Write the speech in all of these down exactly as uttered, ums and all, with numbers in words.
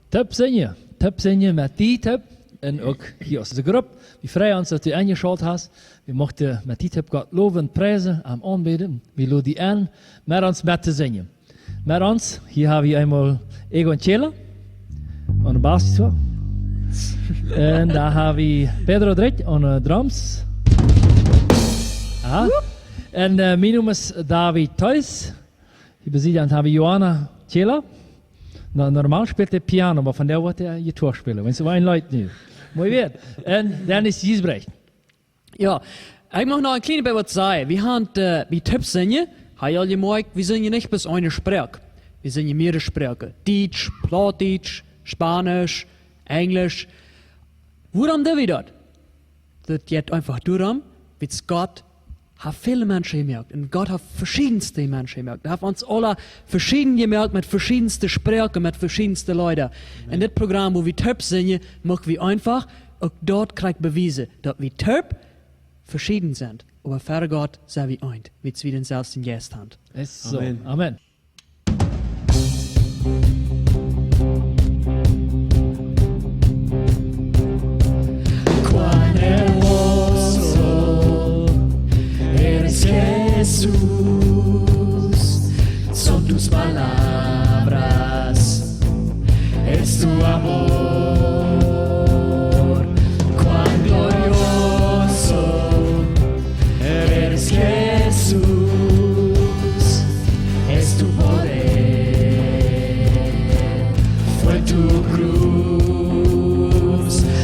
Toop sinjen, toop sinjen met die toop. Un uk hia aus de Grupp. Wie freien ons, daut du enjeschault hast. Wie muchten met die toop Gott lowen, priesen, am aunbäden. Wie loden die enn, met ons met to sinjen. Met ons, hia hab wie eemol Egon Tjela aun de Bass. Un doa hab wie Pedro Drich aun de Drums. Aha. Un, äh, mien Nomen es David Theus. Hia bie Sied hab wie Joana Tjela. Na, normal spält dee Piano, oba vondoag woat dee Gitarr spälen. Wan et een Leet nu. Muy bien. Un Dennis Giesbrecht. Jo, ekj mucht noch een kjlien bät waut sajen. Wie haben, äh, bie Toop sinjen, ha jie aul jemoakjt, wie sinjen nich bloos eene Sproak. Wie sinjen mearere Sproaken. Dietsch, Plautdietsch, Spaunisch, Enjlisch. Wuarom doo wie daut? Daut jeit eefach doarom, wiels Gott haft väle Menschen jemoakt. Un Gott haft veschiedenste Menschen jemoakt. Hee haft ons aula veschieden jemoakt met veschiedenste Sproaken, met veschiedenste Leeda. Amen. En dit Program, wua wie toop sinjen, mucht wie eefach uk daut krakjt bewiesen, daut wie toop veschieden sent, oba ver Gott sent wie eent, wiels wie dänselwjen Jeist haben. Es soo. Amen. Amen. Cuán hermoso eres, Jesús, son tus palabras, es tu amor. Cuán glorioso eres, Jesús, es tu poder. Fue tu cruz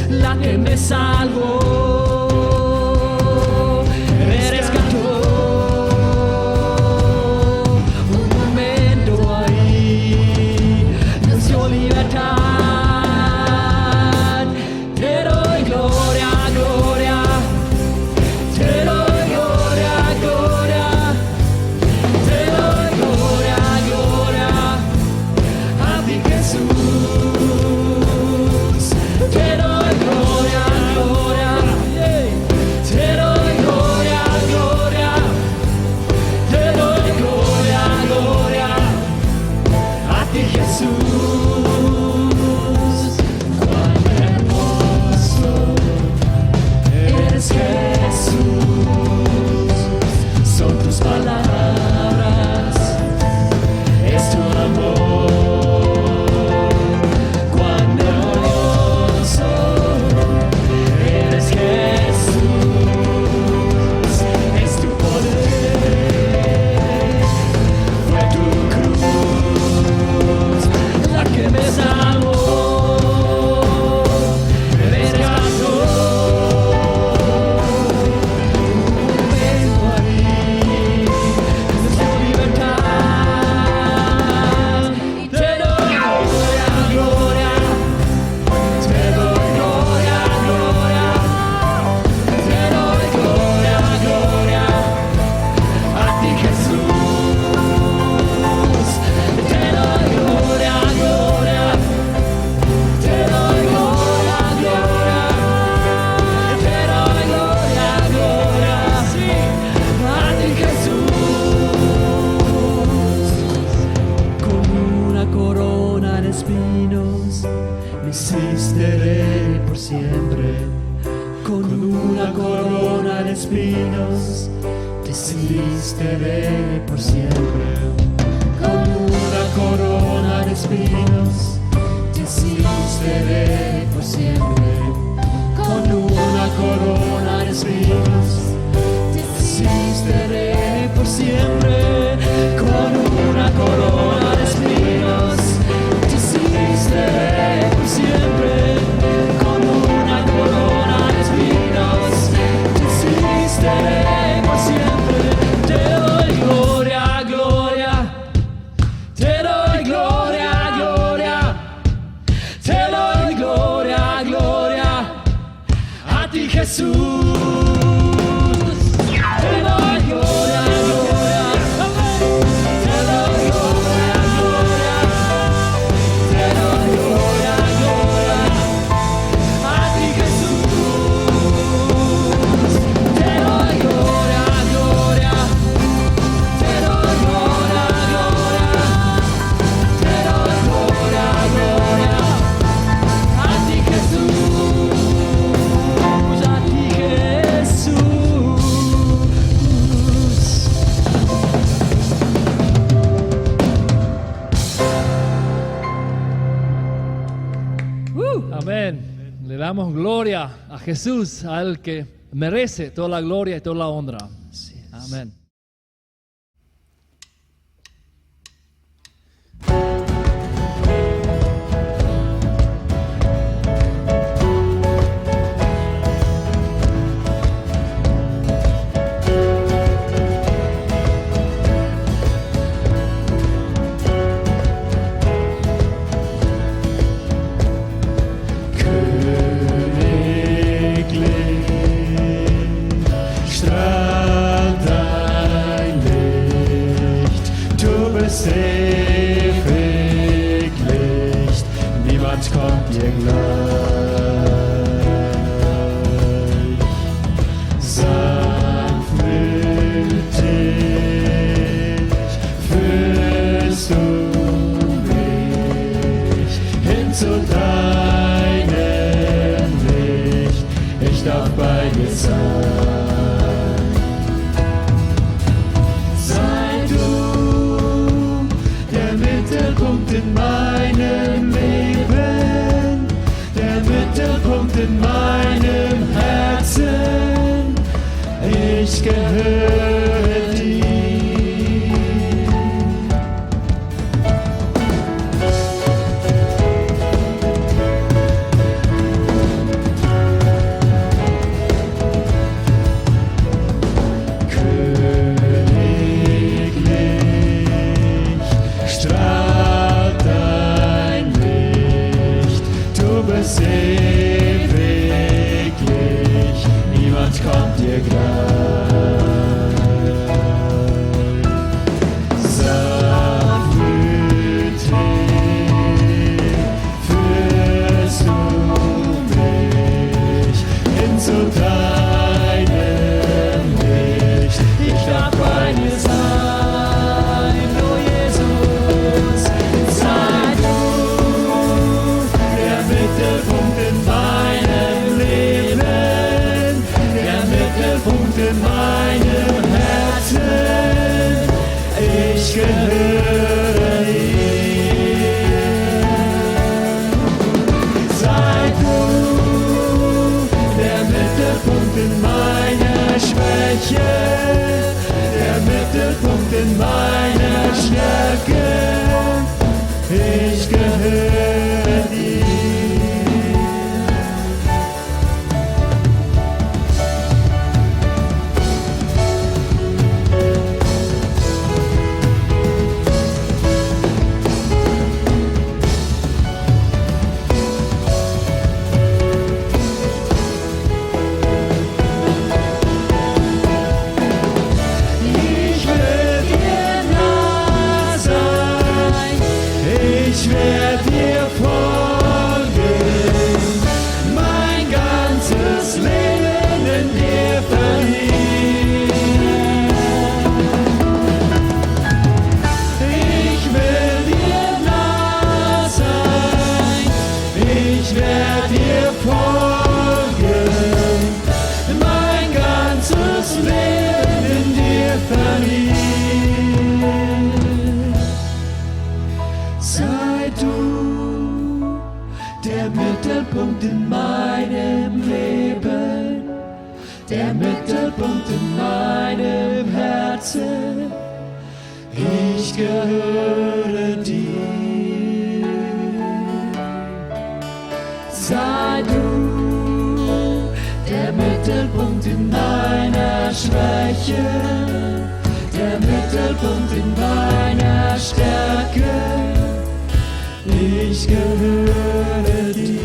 la que me salvó, me rescató. Un momento ahí nos dio libertad. Te doy gloria, gloria. Te doy gloria, gloria. Te doy gloria, gloria. A ti, Jesús. Te doy gloria, gloria. Te doy gloria, gloria. Te doy gloria, gloria. A ti, Jesús. Cuán hermoso eres, Jesús, son tus palabras, es tu amor. Cuán hermoso eres, Jesús, es tu poder. Fue tu cruz la que me salvó, me rescató. Vengo a ti, nos dio libertad. Te doy gloria, gloria. Te doy gloria, gloria. Te doy gloria, gloria. A ti, Jesús. Te doy gloria, gloria. Te doy gloria, gloria. Te doy gloria, gloria. Sí. A ti, Jesús. Con una corona de espinos me hiciste rey por siempre. Con una corona de espinos te hiciste rey por siempre. Con una corona de espinos te hiciste rey por siempre. Con una corona de espinos te hiciste rey por siempre. Con una corona de espinos te hiciste rey por siempre. Con una corona de espinos te hiciste rey por siempre. Te doy gloria, gloria. Te doy gloria, gloria. Te doy gloria, gloria. A ti, Jesús. Te doy gloria, gloria. Te doy gloria, gloria. Te doy gloria, gloria. A ti, Jesús. Te doy gloria, gloria. Te doy gloria, gloria. Te doy gloria, gloria. Amén. Le damos gloria a Jesús, al que merece toda la gloria y toda la honra. Así es. Amén. Königlich strahlt dein Licht, du bist ewig Licht, niemand kommt dir gleich. Sanftmütig führst du mich hin zu deinem Licht. Ich darf bei dir sein. Sei du der Mittelpunkt in meinem Leben, der Mittelpunkt in meinem Herzen. Ich gehöre dir. Königlich strahlt dein Licht, du bist ewig Licht, niemand kommt dir gleich. Sanftmütig führst du mich hin zu deinem Licht. Ich darf bei dir sein, oh Jesus, sei du der Mittelpunkt in meinem Leben, der Mittelpunkt in meinem Herzen. Ich gehöre dir. Sei du der Mittelpunkt in meiner Schwäche, der Mittelpunkt in meiner Stärke. Ich gehöre dir. Ich will dir nah sein, ich will dir folgen, mein ganzes Leben in dir verlieren. Ich will dir nah sein, ich will dir folgen, mein ganzes Leben in dir verlieren. Sei du der Mittelpunkt in meinem Leben, der Mittelpunkt in meinem Herzen. Ich gehöre dir. Sei du der Mittelpunkt in meiner Schwäche, der Mittelpunkt in meiner Stärke. Ich gehöre dir.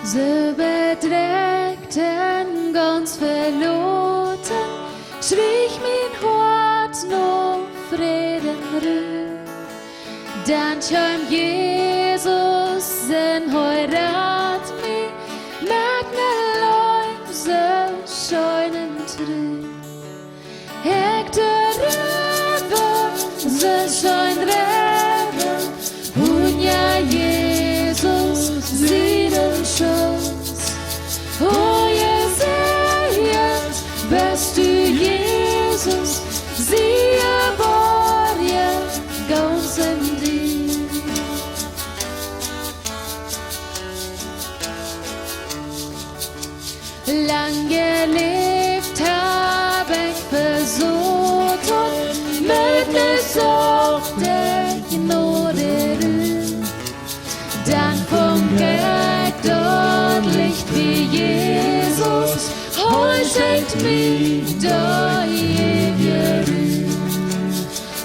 Soo bedrekjt un gaunz veloten, schrieech mien Hoat no Fräd un Ru. Dan kjeem Jesus un hee rat mie met ne Leew soo scheen un tru. Ekj derf soo scheen läwen unja Jesus sienen Schutz. O, jesäajent best du, Jesus, sie woa, gaunz en die. Lang jeläft hab ekj vesocht un met ne Sucht no de Ru. Dan funk ekj daut Licht bie Jesus, hee schenkjt mie de eewje Ru.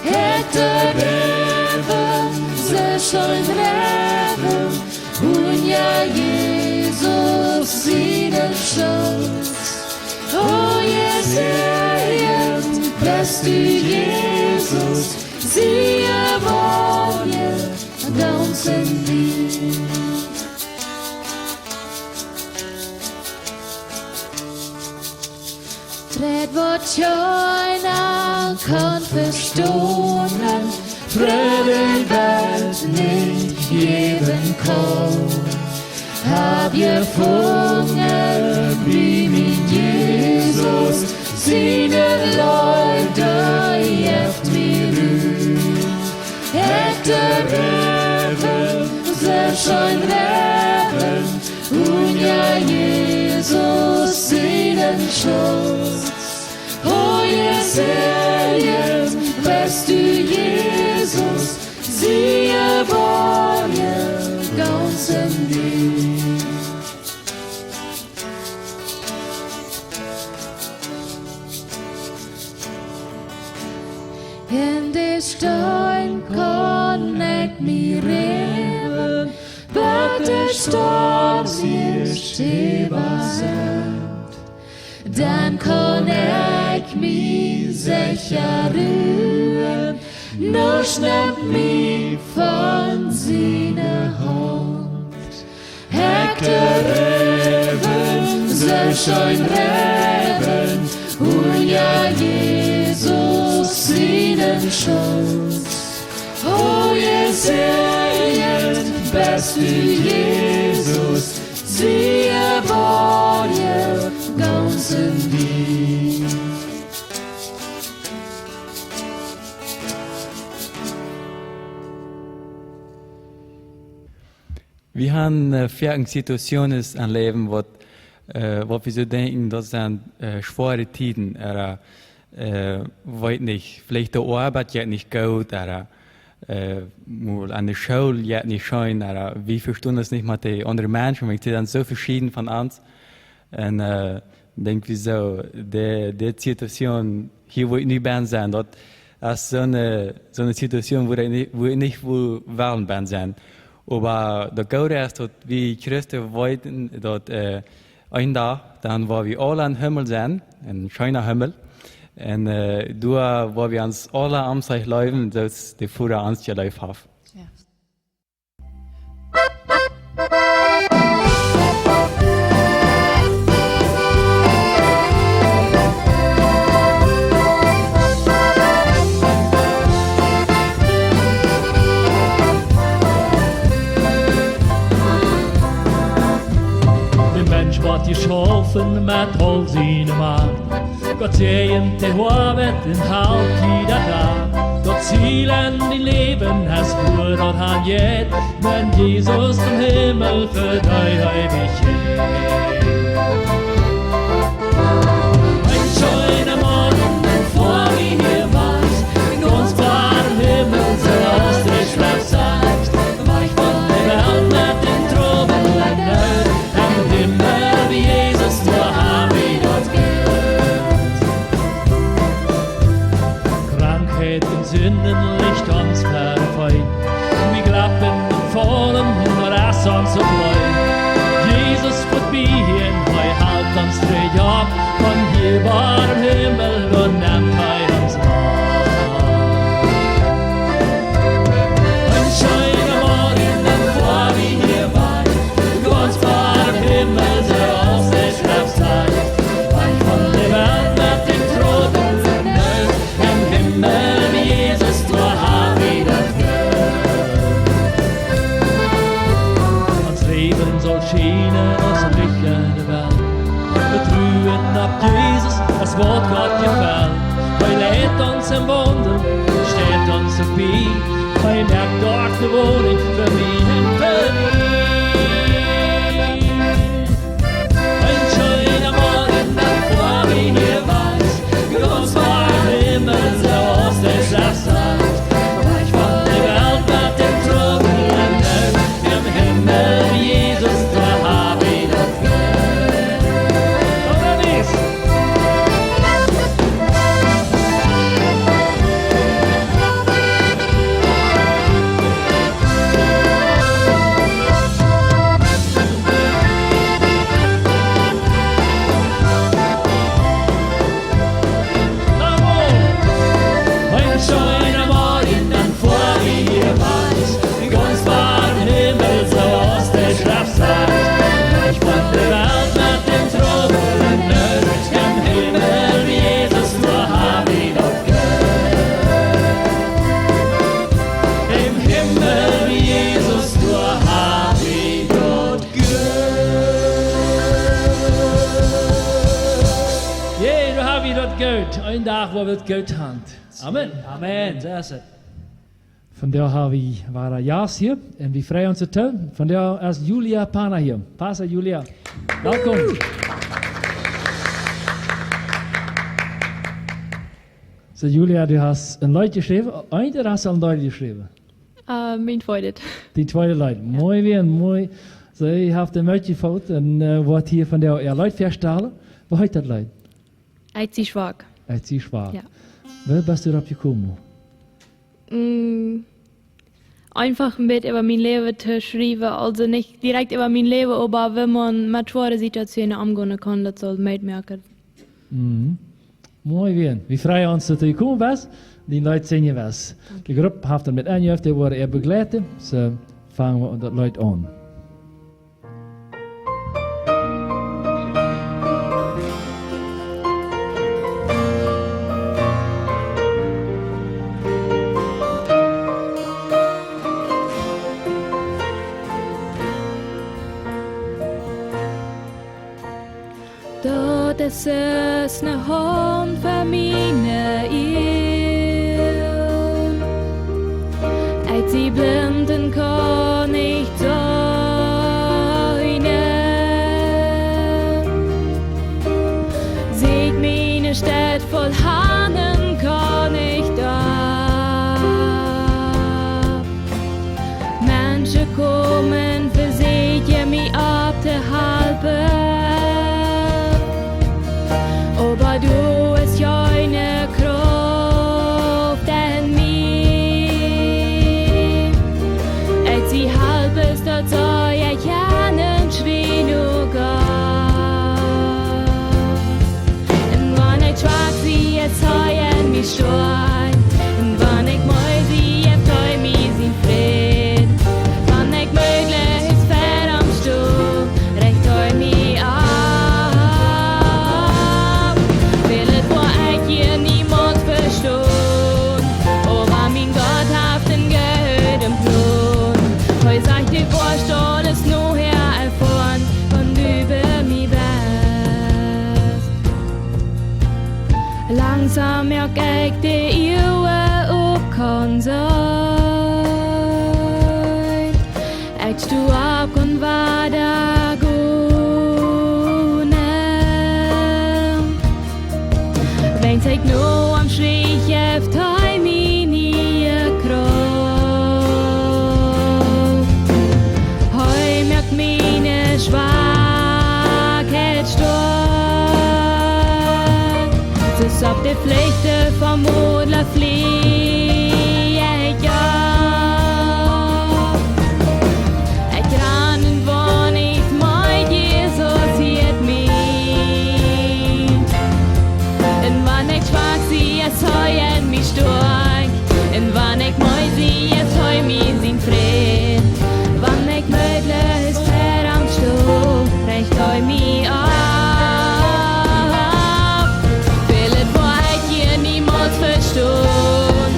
Ekj derf soo scheen läwen unja Jesus sienen Schutz. O, jesäajent best du, Jesus, sie woa, gaunz en die. Fräd, waut kjeena kaun vestonen, Fräd, waut de Welt nich jäwen kaun, hab ekj jefungen bie mien Jesus, siene Leew, dee jeft mie Ru. Ekj derf soo scheen läwen unja Jesus sienen Schutz. O, jesäajent best du, Jesus, sie woa, gaunz en die. En de Storm kaun ekj mie räwen, bat de Storm stell woat. Dan kaun ekj mie secha ruen, nuscht nemt mie von siene Haunt. Ekj derf soo scheen läwen unja Jesus sienen Schutz. O, jesäajent best du, Jesus, sie woa, gaunz en die. Wie haben, äh, foaken Situationen em Läwen, waut, äh, waut wie soo denkjen, daut sent, äh, schwoare Tieden, ooda, äh, weet nich, veleicht de Oabeit jeit nich goot, ooda, äh, mol aun de School jeit nich scheen, ooda wie vestonen ons nich met de aundre Menschen, wiels dee sent soo veschieden von ons. Un, äh, denkj wie soo, de, de Situation hia, wua ekj nu ben, sent, daut es soone, soone Situation, wua ekj nich, wua ekj nich well, well ben sennen. Oba daut Goode es, daut wie Christen weeten, daut, äh, een Dach, dan woa wie aula em Himmel sennen, een scheena Himmel. Un, äh, doa woa wie ons aula aum Sieg leewen, soo aus de Voda ons jeleeft haft. Jo. De Mensch woat jeschaufen met aul siene Macht. Gott säajent de Oabeit un halpt die daut aun. Daut Ziel en dien Läwen es, wua daut han jeit, wan Jesus em Himmel fa die eewich jeit. Een scheena Morjen, dan foa wie hia wajch, en gaunz woaren Himmel, soo aus de Schreft sajcht. Wajch von de Welt met dän Trubbel un Noot, em Himmel bie Jesus, doa ha wie daut Goot. Krankheit un Sinden licht ons ver de Feet. Wie klappen un faulen, daut es ons soo leet. Jesus woat bie un hee helt ons trigj opp. Von hia bat em Himmel, doa nemt hee ons opp. Jesus es waut Gott jefelt. Hee leit ons em Waundel, steit ons bie. Hee moakt doa de Wonunk fa mie un fa die. Een scheena Morjen, dan foa wie hia wajch. Gaunz ver Himmel, soo aus de Schreft sajcht. Wajch von de Welt met dän Trubbel un Noot. Em Himmel, Jesus, doa hab wie daut Glück. Komm, Dennis. Een scheena Morjen, dan foa wie hia wajch. Gaunz ver Himmel, soo aus de Schreft sajcht. Wajch von de Welt met dän Trubbel un Noot. Em Himmel, Jesus, doa hab wie daut Glück. Em Himmel, Jesus, doa hab wie daut Glück. Jee, doa hab wie daut Glück. Een Dach, wua wie daut Glück haben. Amen. Amen. Soo es et. Vondoag hab wie wada Jast hia un wie freien ons to. Vondoag es Julia Pana hia. Pastor Julia, welkom. Soo, Julia, du hast een Leet jeschräwen. Eent, ooda hast du aul een Leet jeschräwen? Äh, mien tweedet. Dien tweedet Leet. Mooi wia, mooi. See haft een Leet jefoten un, äh, woat hia vondoag äa Leet väastalen. Woo heet daut Leet? Ekj sie schwak. Ekj sie schwak. Jo. Woo best du doaropp jekomen? Mm, eefach een bät äwa mien Läwen to schriewen, aulsoo nich direkt äwa mien Läwen, oba woo maun met schwoare Situationen omgonen kaun, daut saul metmoaken. Mhm. Mooi wia. Wie freien ons, daut du jekomen best, dien Leet sinjen best. Dank. De Grupp haft daut met aunjehoft, dee woaren die bejleiden. Soo, fangen wie daut Leet aun. Daut es soo aus ne Haunt ver miene Uagen. Ekj sie blint un kaun nich seenen. Sie ekj miene Städ voll Hannen, kaun ekj doa Menschen komen, vesieekjen mie opptohalpen, oba du hast kjeene Krauft en mie. Ekj sie helploos, daut see ekj kjennen schwienjen, o Gott. Un wan ekj schwak sie, es hee en mie stoakj. Un wan ekj meed sie, jeft hee mie sien Fräd. Wan ekj mootloos ver am sto, recht hee mie opp. Väl woa ekj hia niemols vestonen, oba mien Gott haft een gooden Plon. Hee sajcht, du woascht aules nohäa erfoaren, wan du bie mie best. Langsom moak ekj de Uagen op, kaun seenen. Ekj sto opp, kaun wada gonen. Wan ekj no am schrieech, jeft hee mie niee Krauft. Hee moakt miene Schwakheit stoakj. Soo aus opp de Flicht vom Odla flie ekj auf. Ekj ran un wan ekj meed, Jesus hieet mie. Un wan ekj schwak sie, es hee en mie stoakj. Un wan ekj meed sie, jeft hee mie sien Fräd. Wan ekj mootloos ver am sto, recht hee mie opp. Väl woa ekj hia niemols vestonen,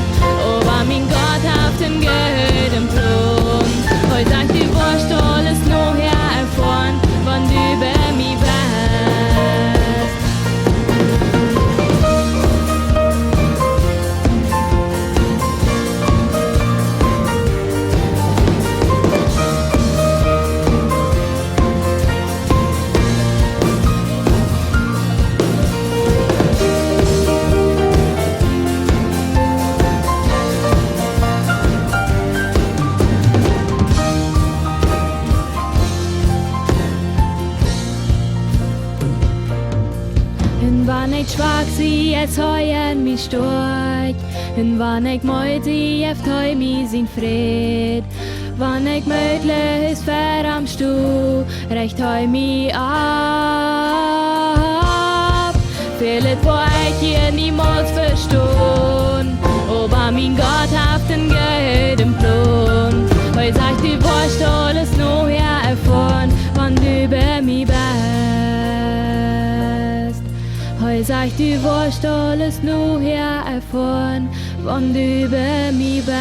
Un wan ekj schwak sie, es hee mie stoakj. Un wan ekj meed sie, jeft hee mie sien Fräd. Wan ekj mootloos ver am sto, recht hee mie opp. Väl woa ekj hia niemols vestonen, oba mien Gott haft eenen gooden Plon. Hee sajcht, du woascht aules nohäa erfoaren, wan du bie mie best. Hee sajcht, du woascht aules nohäa erfoaren, wan du bie mie best.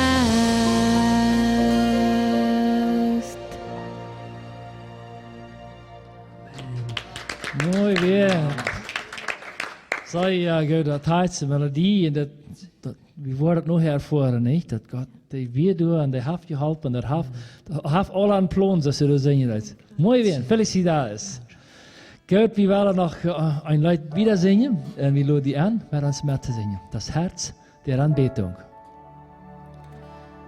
Muy bien. Soo, jo, goot, daut heet de Melodie un daut, daut, wie woaren daut nohäa erfoaren, nich? Daut Gott, dee wia doa un dee haft jeholpen, dee haft, dee haft aul eenen Plon, soo aus du daut sinjen deist. Muy bien, felicidades. Goot, wie wellen noch, äh, een Leet wieda sinjen un wie loden die aun, met ons mettosinjen. Das Herz der Anbetung.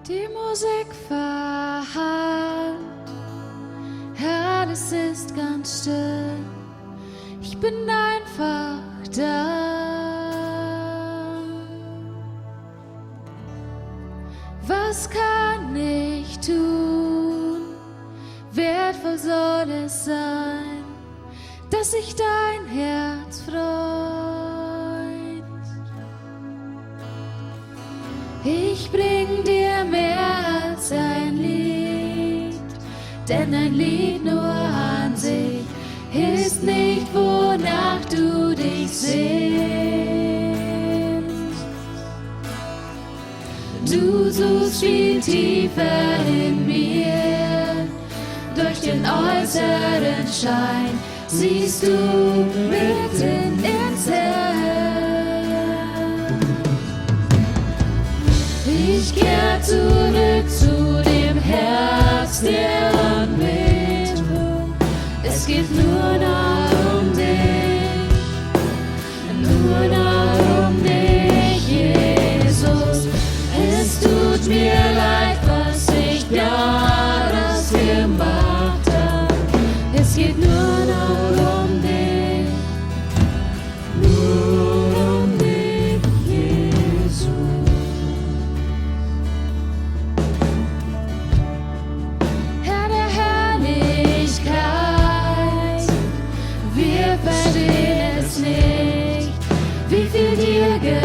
Die Musik verhallt, Herr, es ist ganz still. Ich bin einfach da. Was kann ich tun? Wertvoll soll es sein, dass sich dein Herz freut. Ich bring dir mehr als ein Lied, denn ein Lied nur an sich ist nicht, wonach du dich sehnst. Du suchst viel tiefer in mir. Durch den äußeren Schein siehst du mitten ins Herz. Ich kehr zurück zu dem Herz der Anbetung. Es geht nur noch um dich. Nur noch um dich, Jesus. Es tut mir leid, was ich daraus gemacht hab. Es geht nur noch um dich. Nur um dich, Jesus. Herr der Herrlichkeit, wir verstehen es nicht, wie viel dir gebührt.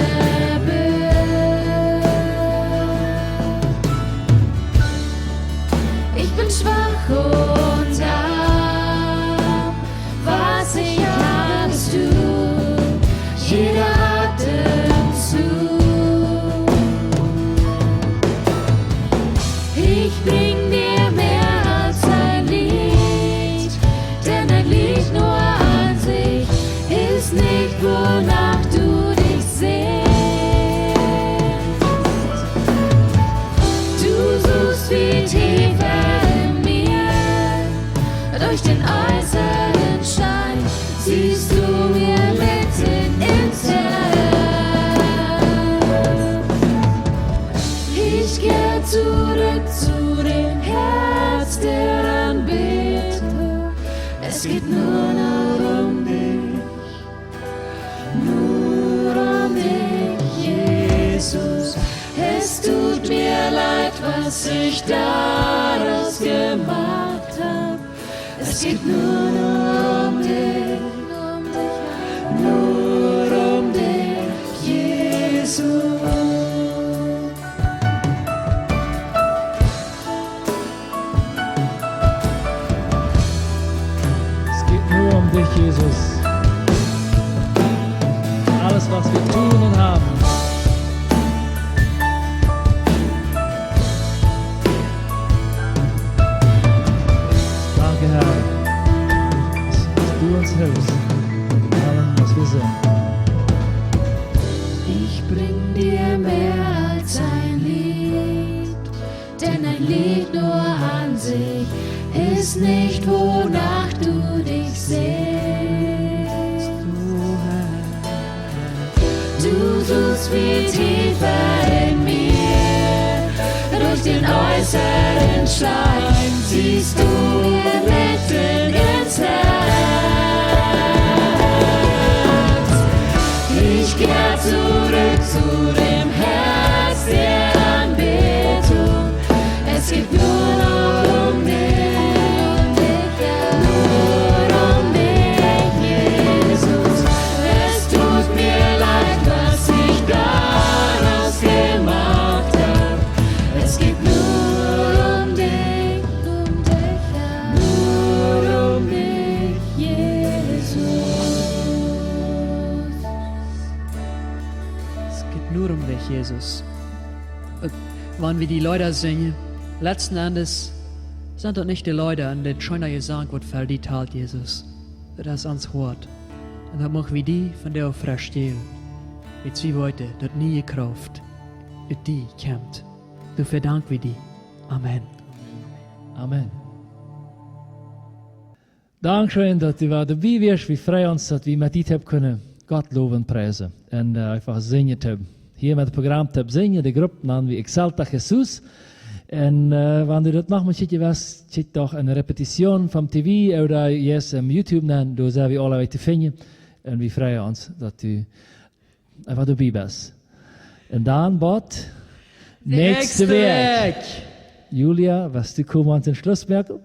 Ich bin schwach und arm, was ich alles tu, jeder Atemzug. Ich bring dir mehr als ein Lied, denn ein Lied nur an sich ist nicht, wonach du dich sehnst. Du suchst viel tiefer in mir, durch den äußeren Schein siehst du mir mitten ins Herz. Ich kehr zurück zu dem Herz der Anbetung. Es geht nur noch um dich, nur um dich, Jesus. Es tut mir leid, was ich daraus gemacht hab. Es geht nur noch um dich, nur um dich, Jesus. Es geht nur um dich, Jesus. Alles, was wir tun und haben. Danke, Herr, dass, dass du uns hilfst in allem, was wir sind. Ich bring dir mehr als ein Lied, denn ein Lied nur an sich ist nicht, wonach du dich sehnst. Du suchst viel tiefer in mir. Durch den äußeren Schein siehst du mir mitten ins Herz. Wuarom nich, Jesus? Wan wie dee Leeda sinjen, letzten Endes sent daut nich dee Leeda un dän scheenen Jesank, waut fa die talt, Jesus. Daut es ons Hoat. Un daut mucht wie die vondoag fresch stälen, wiels wie weeten, daut niee Krauft ut die kjemt. Doafäa dank wie die. Amen. Amen. Dankscheen, daut du wada doabie wieescht. Wie freien ons, daut wie met die toop kunnen Gott lowen un priesen un eefach sinjen toop. Hia met daut Program toop sinjen, de Grupp nanen wie Exalta Jesus. Un wan du daut noch mol kjikjen west, kjikj doch eene Repetition vom T V ooda jeist em YouTube nenn, doa sent wie aulawäaj to finjen. Un wie freien ons, daut du eefach doabie best. Un dan bat näakjste Wäakj. Julia, west du komen ons en Schluss moaken?